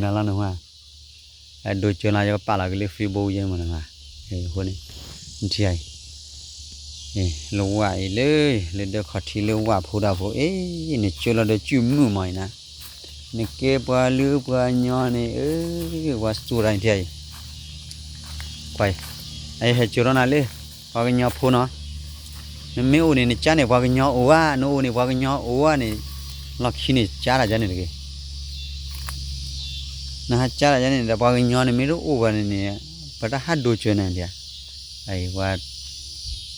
နၤလီၤနဟါ, အဒိကၠိလီၤ ယကပာ်လီၤက့ၤလၢ Facebook ယဲမ့ၢ်နဟါ, အဃိန့ၣ်, နထံၣ်အံၤ, လၢဝၣ်အံၤလၢ, လၢဒၢခီၣ်ထံးလၢဝၣ်ဖိတၢ်ဖိ, အ့ၣ် နကၠိလီၤဒီးကုၢ်မုၣ်မးအံၤနၤ, နကဲပှၤလုၢ်ပှၤညီန့ၣ်, အၢ ပှၤစူၢ်တၢ်နထံၣ်အံၤ, ကွၢ်, အဟဲကၠိထီၣ်နၤလၢ, ပှၤကညီဖိနီၤ, နမ့ၢ်အိၣ်န့ၣ် နကၠါန့ၣ် ပှၤကညီအိၣ်ဧါ, နအိၣ်န့ၣ် ပှၤကညီအိၣ်ဧါန့ၣ်, လီၢ်ခံန့ၣ်ကၠါတၢ်ကၠါန့ၣ်တဂ့ၤ နဟးကၠါတၢ်ယါန့ၣ်ဒီး ပှၤကညီန့ၣ် မ့ၢ်တအိၣ်ဘၣ်န့ၣ်န့ၣ်, ပတဟးဒိကၠိနၤဒံးဧါ, အအံၤပှၤ,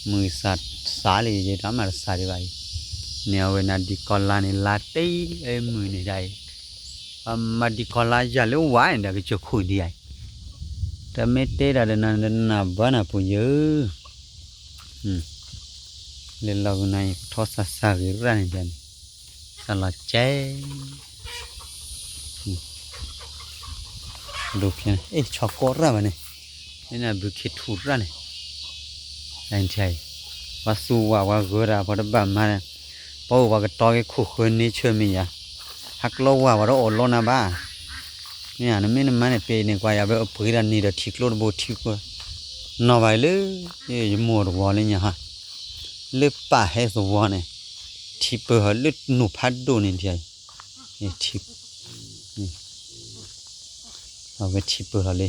မုၢ်စးစးလံ ယတၢ်မၤတစးဒံးဘၣ်အံၤ, န့ၣ်အဝဲနၤဒံးကီၢ်လါန့ၣ် လါတ့အမုၢ်န့ၣ်ဒၣ်အံၤ, ပှၤမၤဒံးကီၢ်လါယၤလၢဝါန့ၣ်ဒီး ကစၢၢ်ခိၣ်ဒံးဧါအံၤ, တမ့ၢ်တဲတၢ်ဒီးနၤ နနၢ်ဘၣ်နၢ်ပူၤယဲဧၢ လၢလီၢ်ကနၤအံၤ ကထီၣ်စးစးဂ့ၤရၣ်န့ၣ်န့ၣ်, စးလီၤကဲ, ဒိဖျဲ, အ့ၣ် ဆီကီၢ်ရၣ်ဘၣ်န့ၣ်, မ့ၢ်နဘုခ့ထူၣ်ရၣ်န့ၣ်, အံၤ, ပှၤသူဝၣ်ပှၤဂၢၤတၢ် ပှၤတဘၣ်မၤန့ၣ်, ပှၤအိၣ်ပှၤကတီၤက့ၤခိၣ်ဃၢၤန့ဆၢၣ်မ့ၢ်ယၤ, ဟးကျီဝၣ်ပှၤတအိၣ်လီနၤဘၣ်, မ့ၢ်ဧါ နမ့ၢ်နမၤန့ၣ် ပ့ၤန့ၣ်ကွၢ်ယၤ ဘၣ်အပှ့ၤတၢ်န့ၣ်ဒီးထံကျိတဘိထံကျိ, နီၢ်ဘၣ်လၢ, ယမိၢ်တဝီလၢညါဟါ, လၢပာ်ဟဲသဝီန့ၣ်, ထံပၢၢ်ဟီလၢနိၣ်ဖးဒိၣ်န့ၣ်, ထံ, အဝဲထံပၢၢ်လီၤလံ,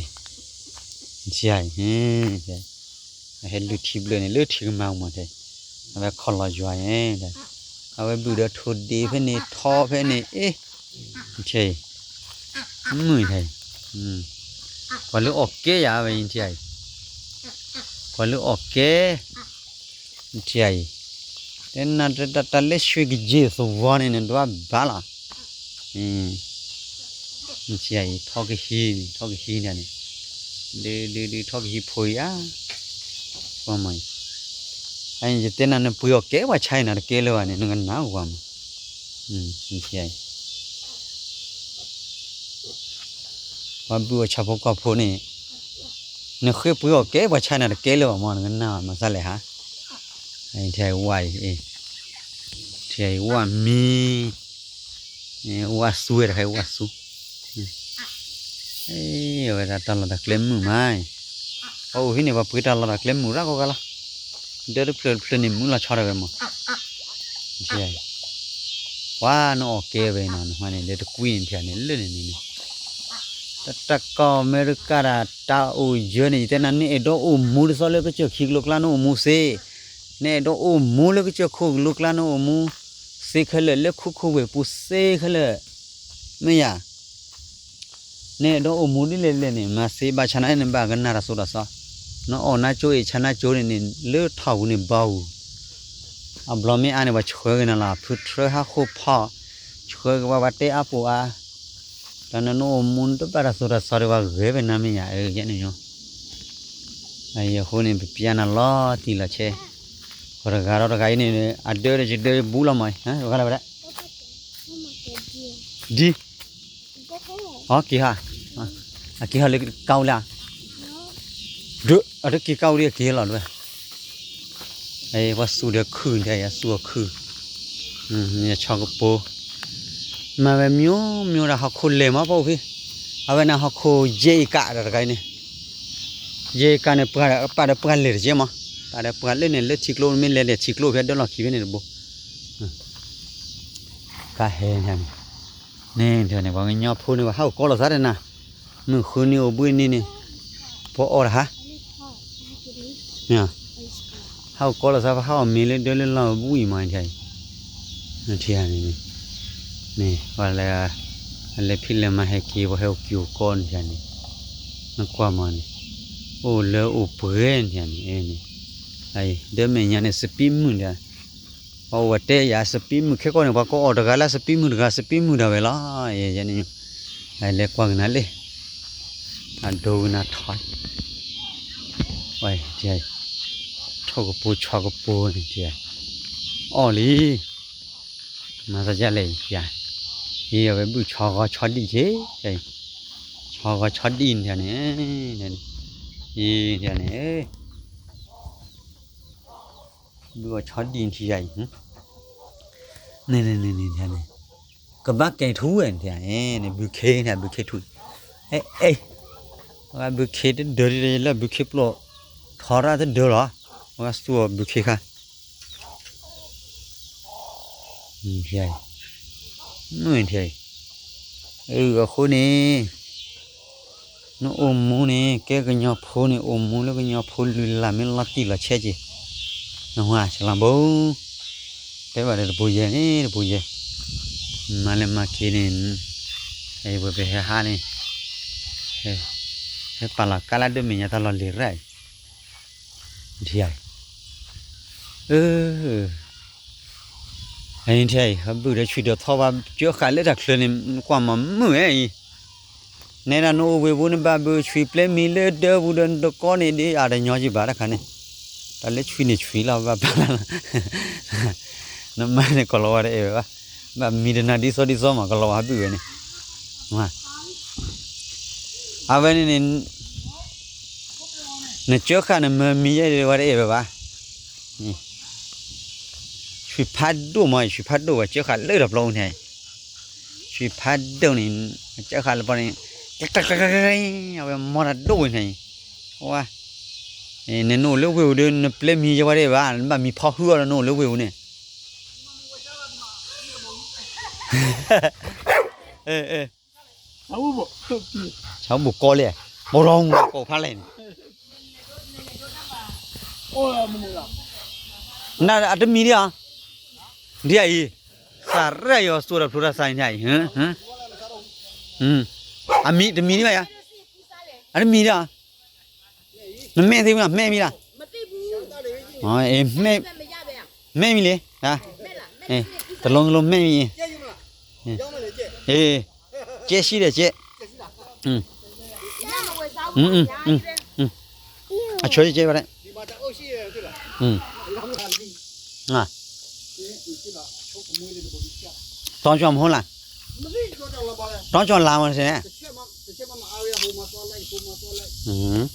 အံၤ, အဟဲလုၢ်ထံဘျၢၣ်န့ၣ် လၢထံကမၤမီၤထဲ, အဝဲခီၣ်လီၤယွၤန့ၣ်, အဝဲဘုၣ်ဒီးထိၣ်ဒ့ဖဲန့ၣ် ထီဖဲန့ၣ်, အ့ၣ်, အံၤ, မုၢ်ထဲအံၤ, ပှၤလၢအီၣ်ကဲယၤဝဲအံၤ, ပှၤလၢအီၣ်ကဲ နထံၣ်အံၤ, တဲနၤတၢ်တၢ်လၢရွှေကယဲၢ်သဝီန့ၣ် နဒွးဘၣ်လီၤ, နထံၣ်အံၤ ထီကဟံးန့ၣ် ထီကဟံးန့ၣ်, ဒုဒုဒုထီကဟံးဖိအံၤဧါ, ကွၢ်မးအံၤ, အယတဲနၤ နပှ့ၤအီၣ်ကဲပှၤဆါအံၤ နတကဲလၢၤဘၣ်န့ၣ် နကနၣ်ကွၢ်မး, နထံၣ်အံၤ ပှၤဘုၣ်အီၣ်ဆၣ်ဖိကီၢ်ဖိန့ၣ်, နဃ့ပှ့ၤအီၣ်ကဲပှၤဆါန့ၣ် နတကဲလၢၤဘၣ်မး နကနၣ်မၤစၢ်လဲၣ်ဟါ, ထံၣ်ဝၣ်အံၤ, ထံၣ်ဝၣ်မံၤ, ဝၣ်စူဝဲတခါ ဝၣ်စူ, အဝဲဒၣ်တၢ်လီၢ်တၢ်ကျဲမုာ်မး, ပှၤအိၣ်ဖဲန့ၣ် ပှၤပှ့ၤတၢ်လီၢ်တၢ်ကျဲမုာ်ရၣ်ကီကါလီၤ, ဒၢတဖျၢၣ်တဖျၢၣ်န့ၣ် မုာ်လီၤဆီတၢ်ဝဲမး, ပှၤနအီၣ်ကဲဝဲနီၤ နဟါန့ၣ် လၢတကွံန့ၣ် ထံၣ်န့ၣ် လၢန့ၣ်န့ၣ်န့ၣ်, တၢ်တၢ်ကီၢ်အမဲရကၤဒၣ် တၢ်အိၣ်ယၢန့ၣ် ယတဲနၤ နအဲၣ်ဒိးအိၣ်မူဒ်သိးလၢကစၢၢ်ခံကလိကျါ နအိၣ်မူစ့, နအဲၣ်ဒိးအိၣ်မူလၢကစၢၢ်ခိၣ်ကလိကျါ နအိၣ်မူစ့ခဲလၢာ် လၢခိခိၣ်ဝဲၢ်ပူၤစ့ခဲလၢာ်, မ့ၢ်ယၤ နအဲၣ်ဒိးအိၣ်မူဒ်လဲၣ်လဲၣ်န့ၣ် မၤစ့ဘၣ်ဆါနၤ နဘၣ်ကနၣ်တၢ်သိၣ်တၢ်သီ, နအီၣ်နါကၠိအံၤဆါနါကၠိန့ၣ်န့ၣ် လၢထီၣ်ပူၤန့ၣ်ဘီပူၤ, အဘျီမ့ၢ်အါန့ၣ် ပှၤဆှၢက့ၤနၤလီၤ ဖုထြၢဟးဃိဖီ, ဆှၢက့ၤပှၤ ပှၤတဲအါပိာ်အါ, ဒီးနနအိၣ်မူနတဘၣ်တၢ်သိၣ်တၢ်သီဒီး ပှၤဂဲၤဝဲနၤမ့ၢ်ယၤ အၢ ယဲန့ၣ်ညီ အဃိန့ၣ် ပပျဲနၤလီၤတံၢ်လီၤဆဲး, ပှၤတဂၤဒီးတဂၤအံၤန့ၣ် အဒၢဒီးယဒၢယဘူးလီၤမး, ဂၤလၢဝဲဒၣ်, ဒ်, အက့ၤဟီ, အက့ၤဟီလၢကါအိၣ်လၢ, ဒၢ, အတက့ၤကါအိၣ်ဒ်အက့ၤလီၤဒၢ, ပှၤစူၢ်ဒီးခုၣ်န့ၣ် အစူၢ်အီၤခုၣ်, ဆီကပိၤ, မၤဝဲမံၤမံၤဒီးဟီၣ်ခိၣ်လဲၢ်မး ပအိၣ်ဖဲ, အဝဲန့ၣ်ဟီၣ်ခိၣ်ယဲၢ်အံၤကးဒီးတဂၤအံၤန့ၣ်, ယဲၢ်အံၤကးန့ၣ် ပာ်ဒီးပှၤလဲၤတကဲမး, ပာ်ဒီးပှၤလၢန့ၣ် လၢထံကျိမ့ၢ်လဲၤလဲၤထံကျိဖဲဒၢလီၢ်ခံဖဲန့ၣ်တဘိ, ကဟဲန့ၣ်, န့ၣ်န့ၣ် ပှၤကညီဖိန့ၣ် ပှၤဟးအိၣ်ကီးလိာ်သးတနၤ, မုၢ်ဃုနံၤအိၣ်ဘှံးနံၤန့ၣ်, ပှၤအီၣ်တဟါ, ဟးအိၣ်ကီးလိာ်သး ပှၤဟးအီၣ်မ့ၤလၢဒၢလၢလီၢ်ဘှံးမးအံၤ, ထံၣ်န့ၣ်, န့ၣ် ပှၤလၢ, အလဲၤဖံးလဲၤမၤဟဲက့ၤ ပှၤဟဲအိၣ်က့ၤအိၣ်ကီးန့ၣ်န့ၣ်, နကွၢ်မးန့ၣ်, အိၣ်လၢအိၣ်ပှဲၤန့ၣ်န့ၣ်, ဒၢမဲာ်ညါန့ၣ် စပံးမုၢ်ဒီး ပှၤအိၣ်ဝဲတဲယၤ စပံးမုၢ်ခဲကီၢ်န့ၣ် ပှၤကအီၣ်တဂၤလၢစပံးမုၢ်တဂၤ စပံးမုၢ်ဒၣ်ဝဲလီၤ, ယဲန့ၣ်, လဲၤကွၢ်ကနၤလံ, အဒိကနၤထီၣ်, ဝဲ, ထီၣ်ကပိၤဆီကပိၤန့ၣ်, အီၣ်လံ, မၤသးဒ်လဲၣ်, ယံၤအဝဲဘုၣ်ဆီဂီၤဆီဒံၣ်က့ၤ, ဆီဂီၤဆီဒံၣ်န့ၣ်န့ၣ်, ယံၤန့ၣ် ဘုၣ်အီၤဆီဒံၣ်ထံယၤအံၤ, န့ၣ်န့ၣ်န့ၣ်န့ၣ်န့ၣ်, ကဘၣ်ကဲထူဝဲန့ၣ်, န့ၣ်ဘုခ့န့ၣ် ဘုခ့ထူ, အဲ အဲ ဘုခ့တဒၢးလၢဘုခ့ပျိၢ် ထီရၣ်တဒၢးလီၤ. အဝဲစူၢ်အီၤဘုခ့ခါ မုၢ်ထံအံၤ အဃိန့ၣ် နအိၣ်မူန့ၣ် ကဲကညီဖိန့ၣ် အိၣ်မူလၢကညီဖိန့ၣ် အိၣ်မူလၢကညီဖိလုၢ်လၢ်မ့ၢ်လီၤတံၢ်လီၤဆဲးက့ၤ နဝၤဆလီၤဘိ တဲဘၣ်ဒီးတပူၤယဲၢ်န့ၣ် တပူၤယဲၢ် မၤလဲၤမၤက့ၤန့ၣ် ပဟဲဟးန့ၣ် ဟဲပာ်လီၤကါလၢဒိၣ်မဲာ်ညါတၢ်လီၢ်လံၤရၣ်အံၤ ထံအံၤ အံၤထံအံၤ ဟဘုၣ်ဒီးဆွံဒိးထီၣ်ဘၣ် ကၢဃာ်လၢတၢ်ချၢန့ၣ် ကွၢ်မၤမုာ်ဝဲအံၤ နဲဒၣ်နအိၣ်ဝ့ၢ်ပူၤ နဘၣ်ဘုးဆွံပျဲမံၤလၢဒၢပူၤဒီးနတကီန့ၣ် ဒ်အတညီကံဘၣ်တခါန့ၣ် တၢ်လၢဆွံန့ၣ်ဆွံလီၤ ဘၣ်ပာ်လီၤ နမါန့ၣ်ကီၤလီၤဝါတအဲၣ်ဝဲဘၣ် ဘၣ်မံတနၤဒ်သိးဒ်သိးမး ကီၤလီၤဝါဟဘုၣ်ဝဲန့ၣ် အဝဲန့ၣ်န့ၣ် နကၢဃာ်နမၤမံၤယဲဒၣ်ဝဲတအဲၣ်ဝဲဘၣ် ဆွံဖးဒိၣ်မး ဆွံဖးဒိၣ်ဝဲ ကၢဃာ်လၢတၢ်ပျီပူၤန့ၣ် ဆွံဖးဒိၣ်န့ၣ် ကၢဃာ်လၢပျီန့ၣ် အဝဲမီတၢ်ဒိၣ်ဝဲန့ၣ် ဝါ နနအိၣ်လၢဝ့ၢ်ပူၤဒီး နပျဲမံၤယဲဝဲတအဲၣ်ဘၣ် နဘၣ်မံၤဖီဃုအီၤလၢနအိၣ်လၢဝ့ၢ်ပူၤန့ၣ် ဆၣ်ဘူၣ်ကီလဲၣ် ဘီလီၤကိးဖးလဲၣ်န့ၣ် နအတမံၤဒံးဧါ ဒ်အံၤ စးရဲၣ်ယီၤစူၢ်ဒီးဖျိတၢ်စးန့ၣ်အံၤ အမံၤတမံၤဒံးဘၣ်ယါ အတမံၤဒံးဧါ နမဲာ်သ့ၣ်မနုၤ မဲာ်မံၤလၢ မဲာ်မံၤလံ တလုံးတလုံးမဲာ်မံၤ ကဲဆံဒီးကဲ အဆိကဲဝဲ တီကၠီမဟိလၢ တီကၠီလါမ့ၢ်စ့ၢ်န့ၣ်